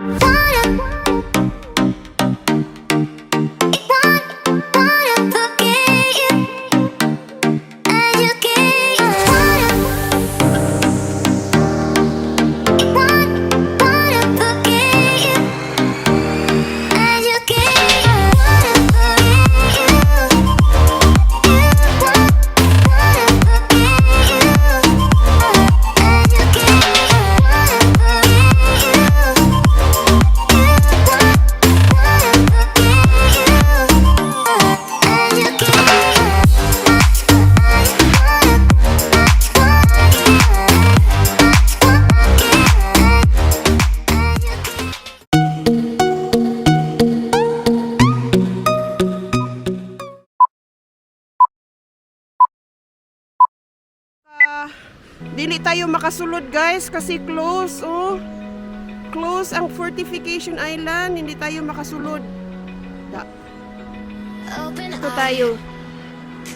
Wanna forget you. I just can't. Wanna forget you. I just can't. Wanna forget you. Wanna forget you. I just can't. Wanna forget you. Wanna forget you. I just can't. I wanna I just can't. Ah, dili tayo makasulod, guys, kasi close, oh. Close ang Fortification Island, hindi tayo makasulod. Da. Open Ito tayo..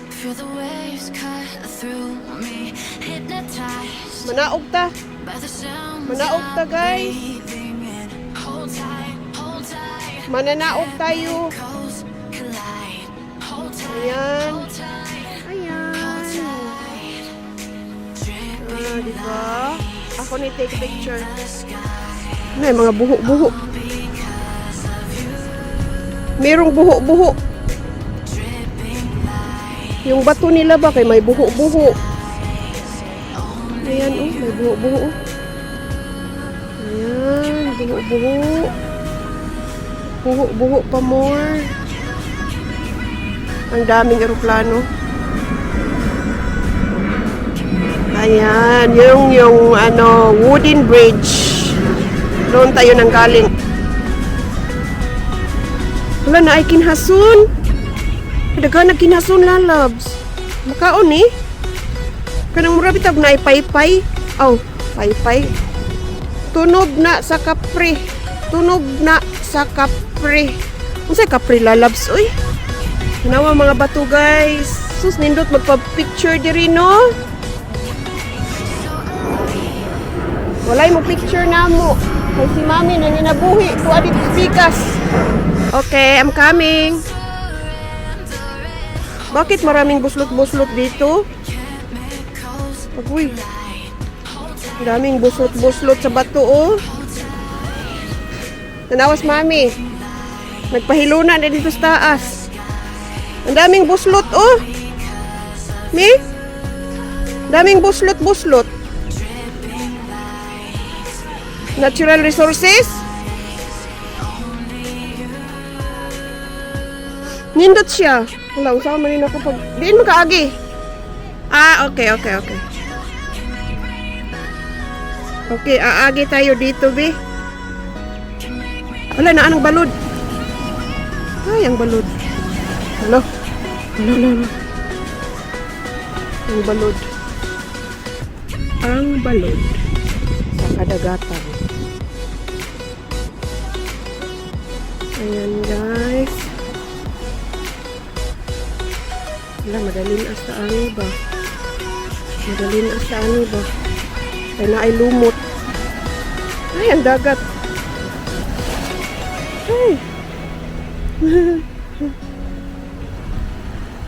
Feel the waves cut through me. Hypnotized Manaog ta. By the sounds Manaog ta, I'm guys. Breathing in. Hold tight, hold tight. Mananaog tayo. Chemicals collide. Hold tight, Ayan. Hold tight, Ayan. Tight. Dripping Ah, di ba? Ako ni take picture. The sky. May mga buho-buho. Because of you. Merong buho-buho. Dripping light. Yung bato nila ba kay may buho-buho. Ayan, oh, may buho-buho, oh. Ayan, buho-buho. Buho-buho pa more. Ang daming eroplano. Ayan, yung ano, wooden bridge. Doon tayo nang galing. Wala na ay kinhason. Daghan nagkinhason, lalabs. Makaon eh. Kanang mura bitag na ay paypay. Oh, paypay. Tunob na sa kapre. Tunob na sa kapre. Unsay kapre, lalabs, uy? Tanawa mga bato, guys. Sus, nindot magpa-picture diri, no? Walay mo picture na mo. Kay si Mami nanginabuhi tuwa dito sa pikas. Okay, I'm coming. Bakit maraming buslot-buslot dito? Agoy. Ang daming buslot-buslot sa bato, oh. Tanawas, Mami. Nagpahiluna na dito sa taas. Ang daming buslot, oh. Mi? Daming buslot-buslot. Natural resources? Nindot siya. Wala, unsa man ako pag. Diin mo kaagi. Ah, okay. Okay, aagi tayo dito, bi. Wala na, anong balod? Ay, ang balod. Hello? Hello, hello, hello. Ang balod. Ang balod sa kadagatan. Ayan, guys. Wala, madalin asta ani ba? Madalin asta ani ba? Kaya na ay lumot. Ay, ang dagat. Ay.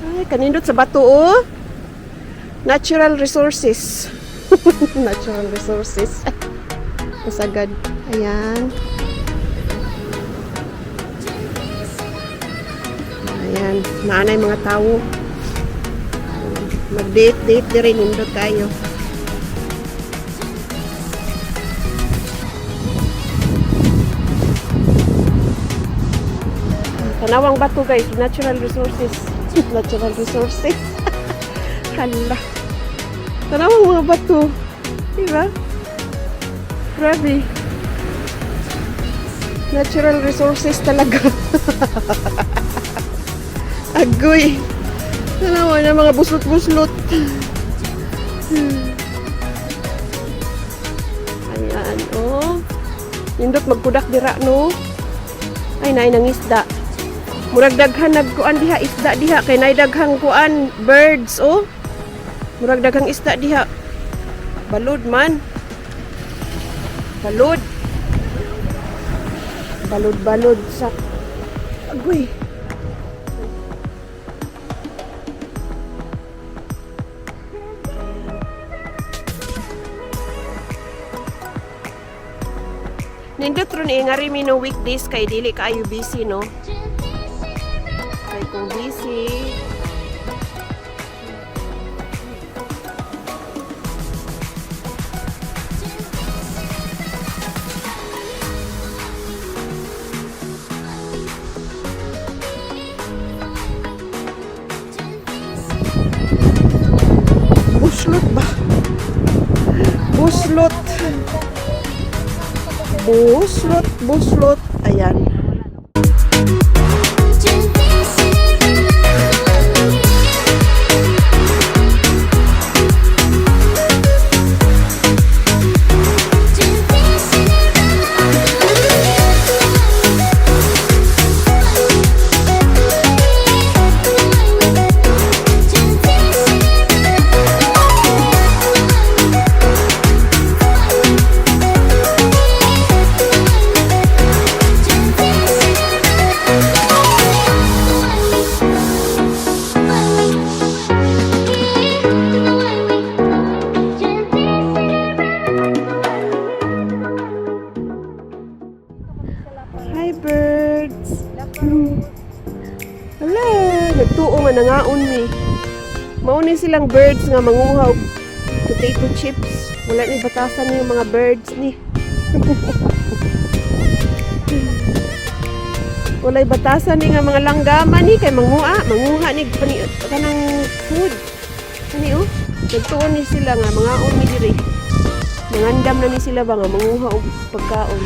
Ay, kanindot sa bato, oh. Natural resources. Natural resources. Masagad. Ayan. Ayan. Naanay mga tao. Mag-date-date din rin. Nindot tayo. Tanawang bato, guys. Natural resources. Natural resources. Hala. Tanawang mga bato. Diba? Grabe. Natural resources talaga. Agoy. Tanawa na mga buslot-buslot. Ayan, oh. Nindot magkudak dira, no? Ay, naay nang isda. Murag daghan nagkuan diha, isda diha kay naay daghang kuan birds, oh. Murag daghang isda diha. Balod man. Balod. Balod-balod sa agoy. Nindot ron eh, nga rin mi no weekdays kay dili kaayo busy, no? Kay kung busy, buslot ba? Buslot. Buslot, buslot. Ayan. Hi, birds. Hala, nagtuo nga nangaon mi. Mao ni silang birds nga manguha og potato chips. Wala ni batasan ni yung mga birds ni. Walay batasan ni nga mga langgama ni kay manguha, manguha ni pani kanang food. Kani oh, nagtuon ni sila nga mangaon mi diri. Mangandam na ni sila ba nga manguha og pagkaon.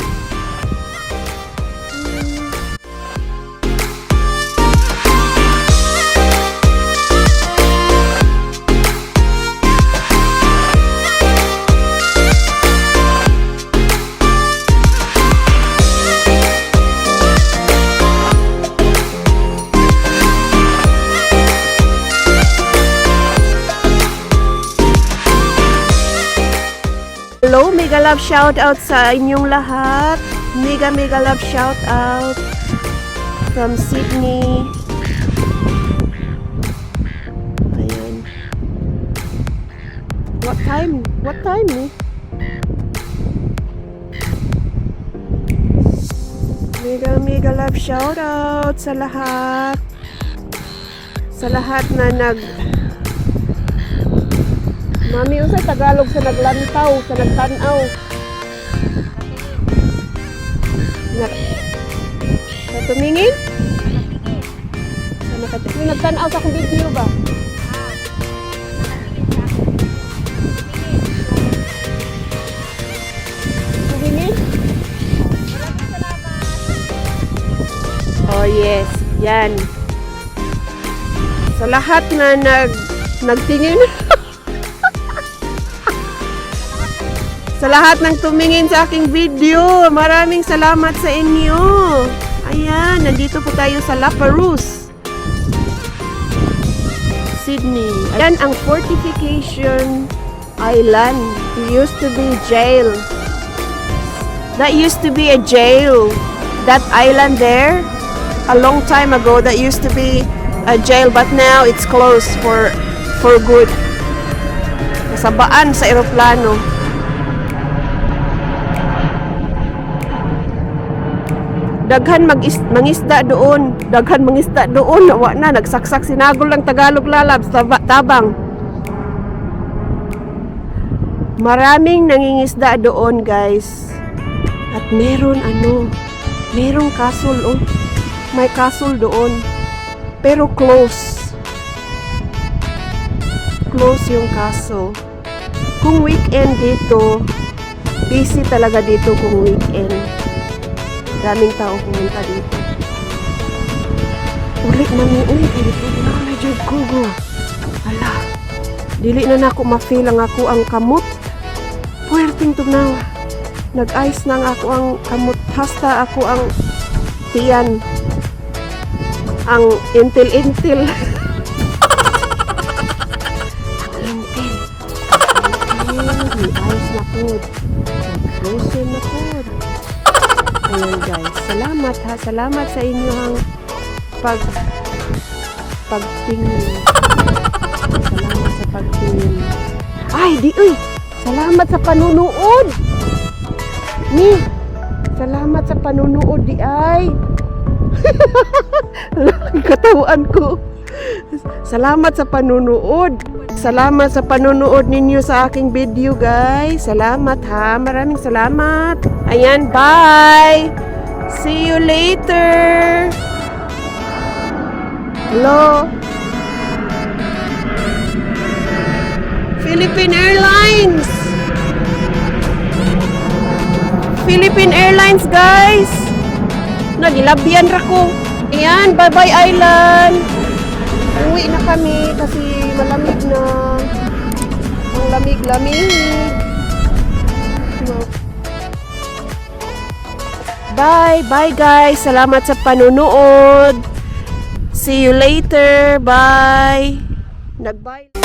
Hello, mega love shout out sa inyong lahat. Mega mega love shout out from Sydney. Ayan. What time? What time ni? Mega mega love shout out sa lahat. Sa lahat na nag Mami, unsa Tagalog sa naglantaw, sa nagtanaw? Na, na tumingin? Sa nakatingin. Yung nagtanaw sa akong video ba? Tumingin? Oh yes, yan. Sa lahat na nagtingin. Sa lahat ng tumingin sa aking video, maraming salamat sa inyo. Ayan, nandito po tayo sa La Perouse, Sydney. Ayan ang Fortification Island. It used to be jail. That used to be a jail. That island there, a long time ago, that used to be a jail, but now it's closed for good. Kasabaan sa eroplano. Daghan mangisda doon. Daghan mangisda doon. Wa na nagsaksak sinagol lang Tagalog lalabs tabang. Maraming nangingisda doon, guys. At meron ano, merong castle oh. May castle doon. Pero close. Close yung castle. Kung weekend dito, busy talaga dito kung weekend. Daming tao pumunta dito. Ulit mami, uy, dili na na jud ko go. Ala. Dili na nako ma-feel ang ako ang kamot. Puwerteng tugnaw. Nag-ice na ang ako ang kamot. Hasta ako ang tiyan. Ang intil-intil. Ang intil. Ang intil. Ice na pod. Nag-frozen na pod. Ayan, guys. guys. Salamat ha. Salamat sa inyong pagtingin. Salamat sa pagtingin. Ay, di uy. Salamat sa panunood. Ni. Salamat sa panunood di ay. Katawan ko. Salamat sa panunood. Salamat sa panunood ninyo sa aking video, guys. Salamat ha. Maraming salamat. Ayan, bye. See you later. Hello. Philippine Airlines. Philippine Airlines, guys. Nagilabyan ra ko. Ayan, bye-bye island. Uwi na kami kasi malamig na. Ang lamig-lamig. No. Bye, bye guys. Salamat sa panunood. See you later. Bye. Nag-bye.